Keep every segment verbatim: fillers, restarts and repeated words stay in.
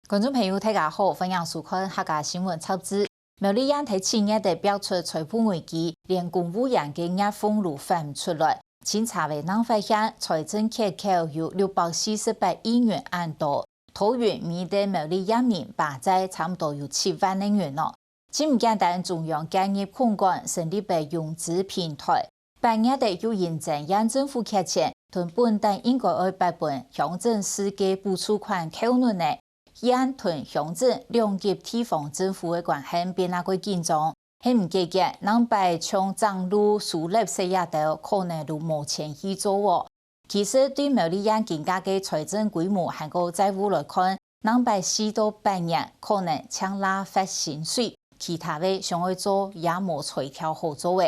觀眾朋友，大家好，歡迎收看客家新聞雜誌。苗栗縣在七月底爆出財務危機，連公務員个月俸都發毋出來。清查个人發現，財政缺口有六百四十八億元恁多，桃園、苗栗縣民霸債差毋多有七萬个銀哦。真毋簡單，中央介入控管，成立个融資平台， 八月底又因爭縣政府缺錢，同本旦應該愛發分鄉鎮市个補助款扣輪呢，縣同鄉鎮兩級地方政府个關係變啊過緊張，係毋解決，人擺像整路、收垃圾這兜，可能都無錢去做哦。其實對苗栗縣今下个財政規模還過債務來看，人擺四到八年，可能淨罅發薪水，其他个想愛做也無材料好做个。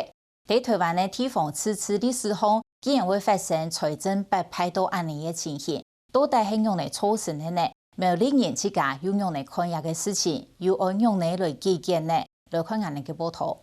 在台灣个地方自治歷史項，竟然會發生財政敗壞到恁呢个情形，到底係仰仔造成个呢？苗栗人自家又仰仔看這个事情，又愛仰仔來解決呢？來看𠊎等个報導。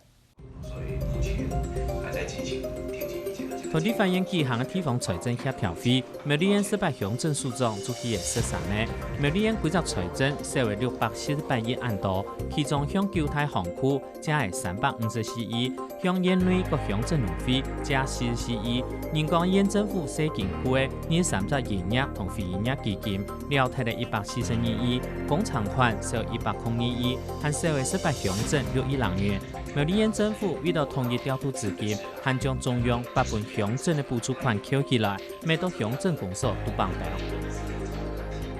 土地法院舉行个地方財政協調會，苗栗縣十八鄉鎮首長就去个十三个。苗栗縣規隻財政少个六百四十八億恁多，其中向九大行庫 借个三百五十四億，向縣內各鄉鎮農會借四十四億，人講縣政府細金庫个二三隻營業同非營業基金，了忒个一百四十二億，工程款少一百空二億，還少个十八鄉鎮六億零元。苗栗縣政府為了統一調度資金，還將中央發分鄉鎮个補助款扣起來， 每到鄉鎮公所都放掉。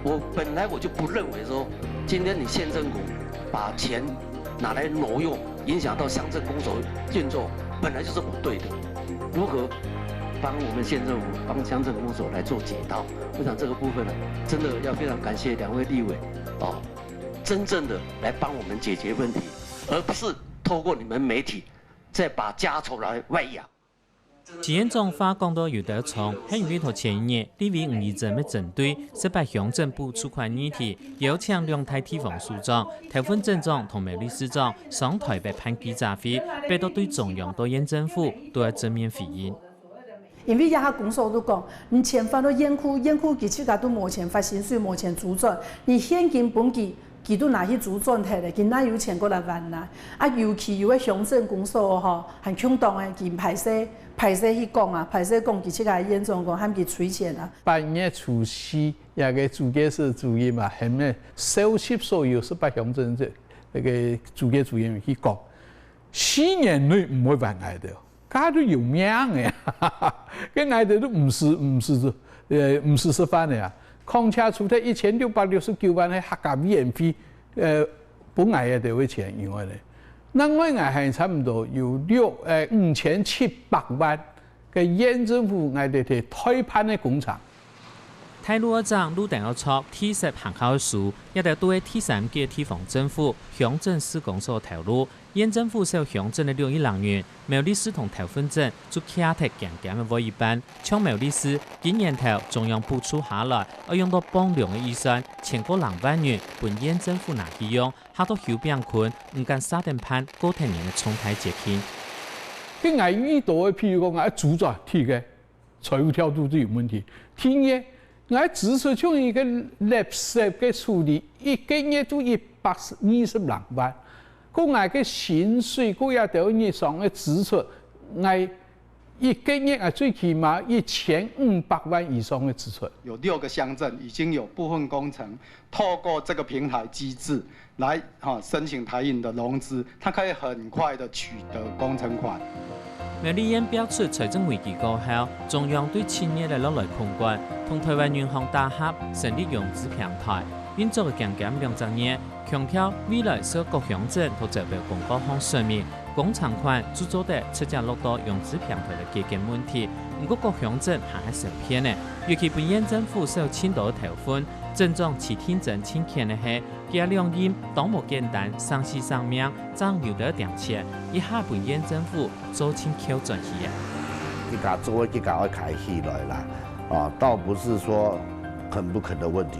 我本来我就不认为说，今天你县政府把钱拿来挪用，影响到乡镇公所运作，本来就是不对的。如何帮我们县政府、帮乡镇公所来做解套？我想这个部分呢，真的要非常感谢两位立委哦，真正的来帮我们解决问题，而不是透过你们媒体再把家丑拿来外扬。 徐縣長話講到有兜長，係因為頭前一日，立委吳怡珍乜針對十八鄉鎮補助款議題，邀請兩大地方首長、頭份鎮長同苗栗市長上臺北辦記者會，逼到對中央到縣政府都愛正面回應。因為這下公所都講，你錢發到縣庫，縣庫佢自家都無錢發薪水，無錢周轉，你現金分佢， 佢都拿去周轉忒咧，佢哪有錢過來還啊？啊，尤其有个鄉鎮公所吼，還共黨个，佢歹勢歹勢去講啊，歹勢講佢自家个縣長講，喊佢催錢啊。八月初四，這个主計師主任啊，喊个召集所有十八鄉鎮个該个主計主任去講，四年內毋會還𠊎兜。 該都有命个，該𠊎兜都毋使毋使呃毋使食飯个啊。況且除忒一千六百六十九萬个客家委員會呃分𠊎兜个錢以外呢，另外𠊎還差毋多有六呃五千七百萬个縣政府𠊎兜个代辦个工程。大路愛整，路燈愛著，地設學校愛修，這兜都係第三級地方政府鄉鎮市公所頭路。 縣政府少鄉鎮个六億零元，苗栗市同頭份鎮就徛忒驚驚个尾一半。像苗栗市，今年頭中央補助下來，愛用到磅糧个預算，千過零萬元分縣政府拿去用，嚇到邱炳坤毋敢煞等辦過忒年个重大節慶。該𠊎遇到个，譬如講𠊎愛周轉去个， 財務調度都有問題。第二，𠊎支出像一个垃圾个處理，一个月都一百二十零萬。過𠊎个薪水，過這兜日常个支出，𠊎一个月啊最起碼一千五百萬以上个支出。有六个乡镇已经有部分工程透过这个平台机制 来哈申请台银的融资，他可以很快的取得工程款。苗栗县爆出财政危机过后，中央对七月个落来控管，同台湾银行打合成立融资平台，运作个刚刚两只月，强调未来需要各乡镇都在表公告上说明，工程款就做得直接落到融资平台个解决问题。毋过各乡镇还系受骗个，尤其本县政府收尽多个头份，镇长徐定珍请见个系 佢兩任當無簡單，省時省命，正有得點錢，一下分縣政府做盡翹轉去啊！一家做一家愛開起來啦，啊，倒不是說肯不肯的問題，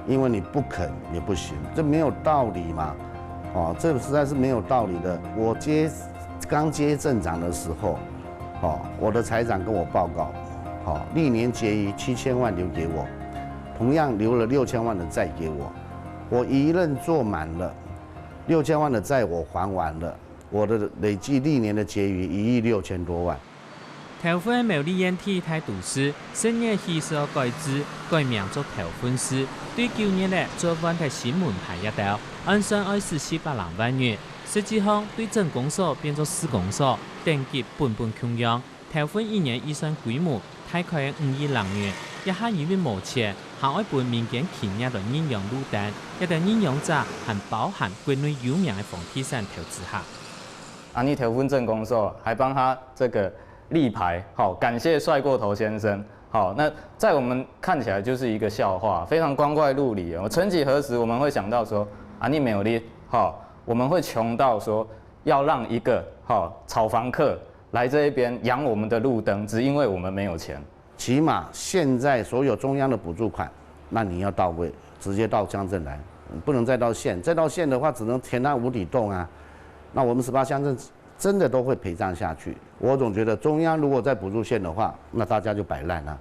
因為你不肯也不行，這沒有道理嘛，哦，這實在是沒有道理的。我接剛接鎮長的時候，哦，我的財長跟我報告，哦，歷年結餘七千萬留給我，同樣留了六千萬的債給我。我一任做满了，六千万的债我还完了，我的累计历年的结余一亿六千多万。 頭份苗栗縣第一大都市，十月起就愛改制，改名做頭份市。對九月咧做換忒新門牌這兜，按算愛使四百零萬元。實際上，對鎮公所變做市公所，等級本本共樣。頭份一年預算規模大概五億零元，這下因為無錢，還愛分民間企業來認養路燈，這兜認養者還包含國內有名个房地產投資客。 啊，你頭份鎮公所還幫他這個立牌，好，感謝帥過頭先生。好，那在我們看起來就是一個笑話，非常光怪陸離。我曾幾何時我們會想到說，啊，你沒有力，好，我們會窮到說要讓一個好炒房客來這一邊養我們的路燈，只因為我們沒有錢。起码現在所有中央的补助款，那你要到位，直接到鄉镇来，不能再到县。再到县的话，只能填那无底洞啊。那我们十八乡镇真的都会陪葬下去。我总觉得中央如果再补助县的话，那大家就摆烂了。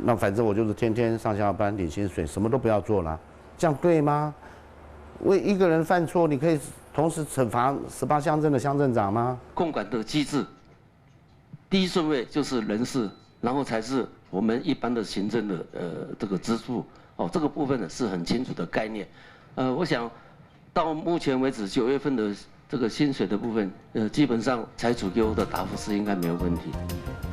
那反正我就是天天上下班领薪水，什么都不要做了，这样对吗？为一个人犯错，你可以同时惩罚十八乡镇的乡镇长吗？控管的机制，第一顺位就是人事，然后才是我们一般的行政的呃这个支出。哦，这个部分呢是很清楚的概念。呃，我想到目前为止九月份的这个薪水的部分，呃，基本上财主给我的答复是应该没有问题。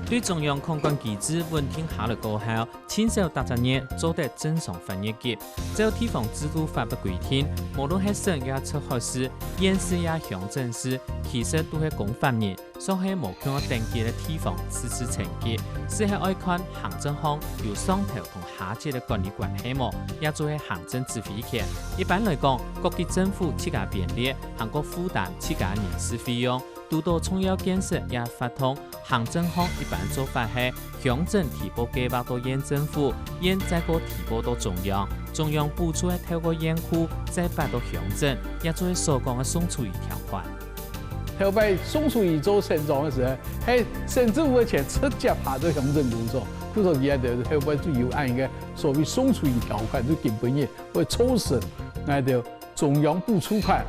对中央控管机制稳定下來過後，盡少逐隻月做得正常發月給。照地方制度法个規定，無論係省也出海市、縣市也鄉镇市，其實都係公法人，所以無共樣等級个地方自治層級，只係愛看行政項有上頭同下級个管理關係無，也就係行政指揮權。一般來講，各級政府自家编列，還過負擔自家人事費用，堵到重要建設也發動，行政項一般做法係 鄉镇提报計畫到县政府，县再過提报到中央，中央补助个透过县库再拨到乡镇，也就係所讲个宋楚瑜条款。后摆宋楚瑜做省长个时候，嘿，省政府个钱直接拨到乡镇工作，故所佢个后摆就有恁个所谓宋楚瑜条款，就根本个会促使，那就中央补助款，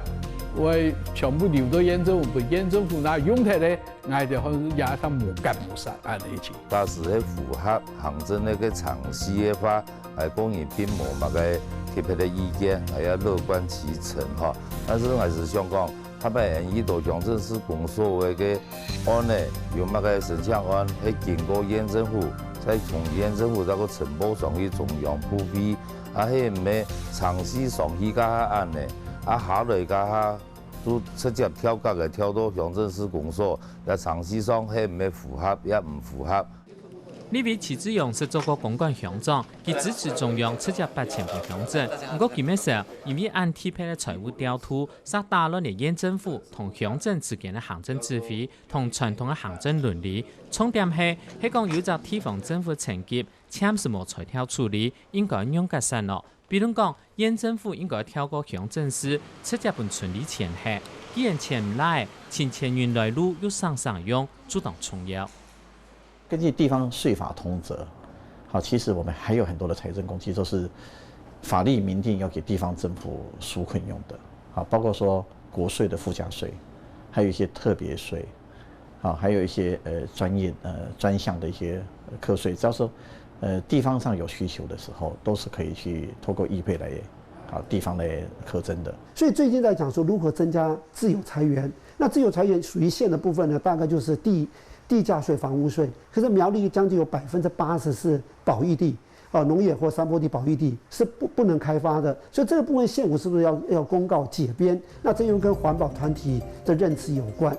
会全部留到县政府，县政府拿用脱个。 𠊎兜好像也像無結無煞恁樣去。假使係符合行政个个程序个話，𠊎個人並無麼个特別个意見，𠊎也樂觀其成吼。但是𠊎係想講，下擺遇到鄉鎮市公所个个案呢，有麼个申請案，係經過縣政府，再從縣政府再過呈報上去中央部會，啊係毋係程序上去該下恁呢，啊下來該下 就直接跳格个跳到鄉鎮市公所，這程序上係毋係符合也毋符合。立委徐志勇識做過公館鄉長，佢支持中央直接撥錢分鄉鎮，毋過今个時，因為恁特別个財務調度，煞打亂了縣政府同鄉鎮之間个行政指揮同傳統个行政倫理。重點係，係講有隻地方政府層級，暫時無財調處理，應該仰結煞落。 比論講，縣政府應該跳過鄉鎮市，直接分村里錢核。既然錢毋罅，請錢銀來路又省省用，就當重要。根据地方税法通则，好，其实我们还有很多的财政工具都是法律明定要给地方政府纾困用的，好，包括说国税的附加税，还有一些特别税，好，还有一些呃专业呃专项的一些呃课税，只要说呃地方上有需求的时候，都是可以去透过议会来啊地方来课征的。所以最近在讲说如何增加自有财源，那自有财源属于县的部分呢，大概就是地地价税、房屋税，可是苗栗将近有百分之八十是保育地。 哦，农业或山坡地保育地是不不能开发的，所以这个部分县府是不是要要公告解编？那这又跟环保团体的认知有关。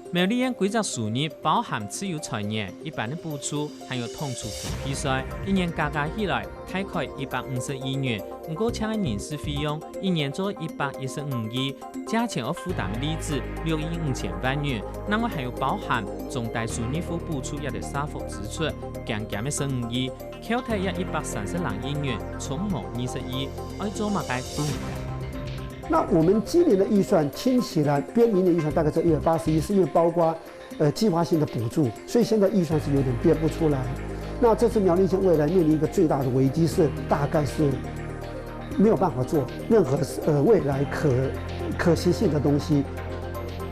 苗栗县规则收入包含自有财源、一般个补助，还有统筹分配稅，一年加加起来大概一百五十亿元。毋过，请个人事费用一年做一百一十五亿，加钱要负担个例子六亿五千万元，另外还有包含重大收入户补助也得社福支出，减减个十五亿。 扣忒也一百三十零亿元，总共二十亿，爱做么个都毋得。那我们今年的预算听起来，编明年预算大概在一百八十一，是因为包括呃计划性的补助，所以现在预算是有点编不出来。那这次苗栗县未来面临一个最大的危机是，大概是没有办法做任何呃未来可可行性的东西。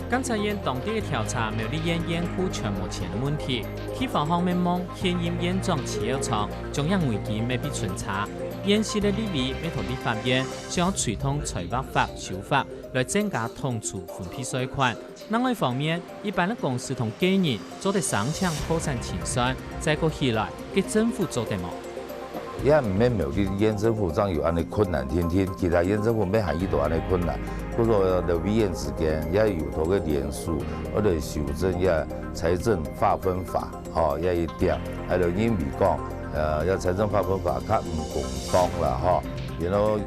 監察院當地个調查苗栗縣縣府全無錢个問題，地方項面望現任縣長徐耀昌，將這危機搣分巡查，現時个立委乜同立法院想要推動財劃法修法，來增加統籌分配稅款。另外一方面，一般个公司同個人做得申請破產清算，再過起來，該政府做得無？ 也毋免苗栗縣政府正有恁呢困難，天天其他縣政府乜還遇到恁呢困難。故所立委院之間也有透過聯署，或者修正也財政劃分法，吼，也一點，還有因為講，呃，也財政劃分法較毋公道啦，吼，然後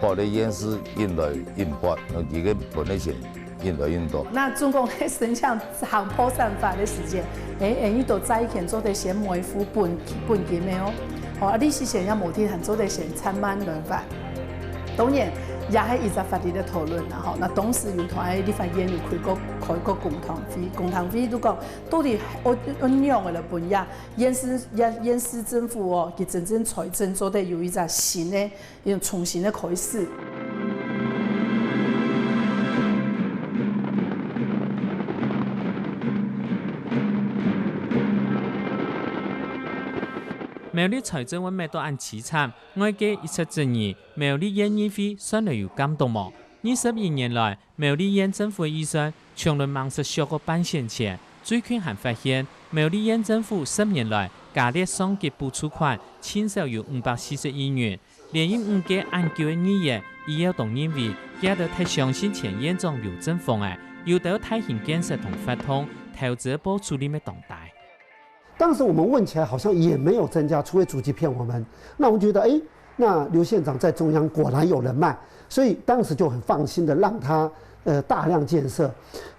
拨个縣市印來印拨，佢个分个錢印來印到。那總共个申請行破產法个時間，誒，誒，你都債權做得先維護本本金个哦。吼，啊，利息錢也無定，還做得先暫慢來還。當然，也係一隻法律个討論啦，吼。那當時有同个立法院有開過開過公聽會，公聽會都講，到底愛愛仰个來分呀？縣市縣縣市政府哦，佢真正財政做得有一隻新个 用重新个開始。苗栗財政會搣到恁悽慘，外界一直質疑苗栗縣議會算來有監督無？二十一年來，苗栗縣政府个預算從來吂識少過半仙錢。最近還發現，苗栗縣政府十年來加列上級補助款，淨少有五百四十億元， 連任五屆恁久个議員，佢兜都認為，佢兜忒相信前縣長游正峰仔，有兜大型建設同活動，投資報酬率乜當大。当时我们问起来，好像也没有增加，除非主席骗我们。那我们觉得，哎，那刘县长在中央果然有人脉，所以当时就很放心的让他呃大量建设。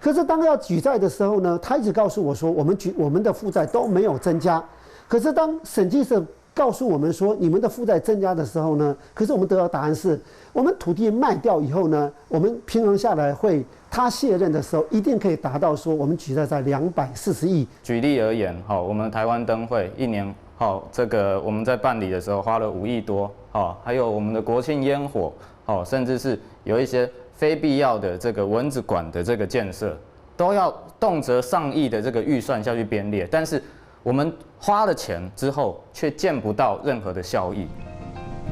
可是当要举债的时候呢，他一直告诉我说，我们举我们的负债都没有增加。可是当审计师告诉我们说，你们的负债增加的时候呢，可是我们得到答案是，我们土地卖掉以后呢，我们平衡下来会，他卸任的时候一定可以达到说，我们举债在两百四十亿。举例而言，哈，我们台湾灯会一年，哈，这个我们在办理的时候花了五亿多，哈，还有我们的国庆烟火，哈，甚至是有一些非必要的这个蚊子馆的这个建设，都要动辄上亿的这个预算下去编列，但是我们花了钱之后，却见不到任何的效益。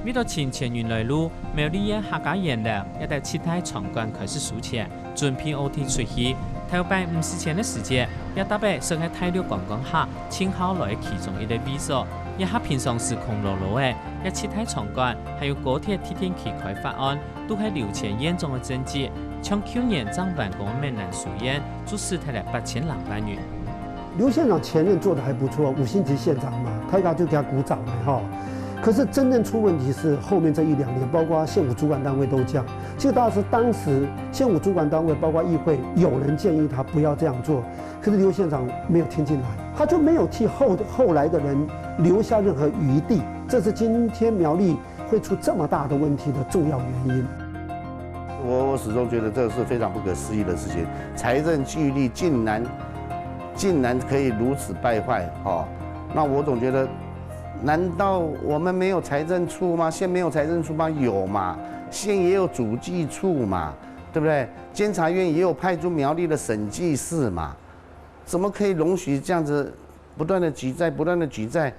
為著尋前任來路，苗栗縣客家園林一帶七大場館開始收錢，準備O T出去。頭擺毋使錢个時節，這搭仔算係大陸觀光客盡好來个其中一個位所，這下平常時空落落个，這七大場館還有高鐵地點起開法案， 都係劉前縣長个政績，像舊年正完工个閩南書院，就使忒了八千零萬元。刘县长前任做得还不错，五星级县长嘛，大家就给他鼓掌了哈。可是真正出问题是后面这一两年，包括县府主管单位都这样。其实大家是当时县府主管单位，包括议会，有人建议他不要这样做，可是刘县长没有听进来，他就没有替后后来的人留下任何余地。这是今天苗栗 会出这么大的问题的重要原因。我我始终觉得这是非常不可思议的事情，财政纪律竟然竟然可以如此败坏哦。那我总觉得，难道我们没有财政处吗？县没有财政处吗？有嘛，县也有主计处嘛，对不对？监察院也有派驻苗栗的审计师嘛，怎么可以容许这样子不断的举债，不断的举债？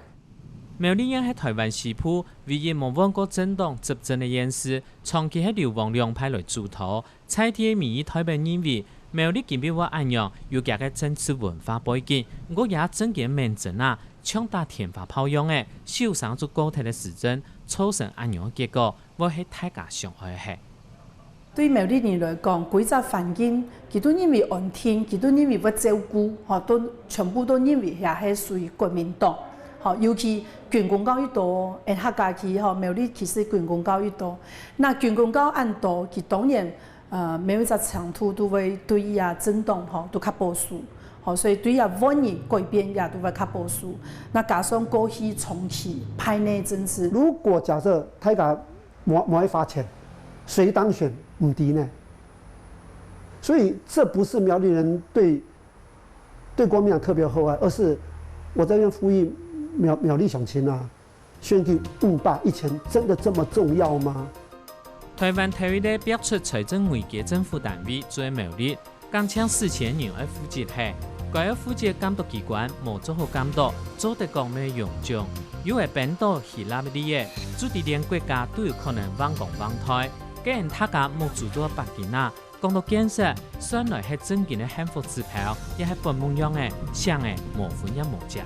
苗栗縣係台灣西部唯一無換過政黨執政个縣市，長期係流亡兩派來主導。在地个民意代表認為，苗栗今日會恁樣，有佢个政治文化背景，毋過也正經免爭啊，像打電話炮樣仔，小聲就過忒个時陣，造成恁樣个結果，會係大家想愛个係。 對苗栗人來講，歸隻環境，佢都認為安定，佢都認為會照顧，吼，都全部都認為遐係屬於國民黨，吼，尤其軍公教育多，𠊎客家區吼，苗栗其實軍公教育多，那軍公教恁多，佢當然，呃，每一隻程度都會對這政黨吼，都較保守，吼，所以對這換人改變也都會較保守。那加上過去長期派系政治，如果假设大家 無無愛花錢，誰當選毋知呢。所以這不是苗栗人對對國民黨特別厚愛，而是我在這邊呼籲苗苗栗鄉親啊，選舉五百一千真的這麼重要嗎？臺灣頭一个逼出財政危機个政府單位就係苗栗，更淨四千人愛負責係，該愛負責監督機關無做好監督，做得講無用處。又會變到希臘个例仔，就知連國家都有可能亡光亡忒，該𠊎大家莫自作粄緊啊！講到建設，算來係正經个幸福紙票，也係本夢樣仔，想仔無分也無隻。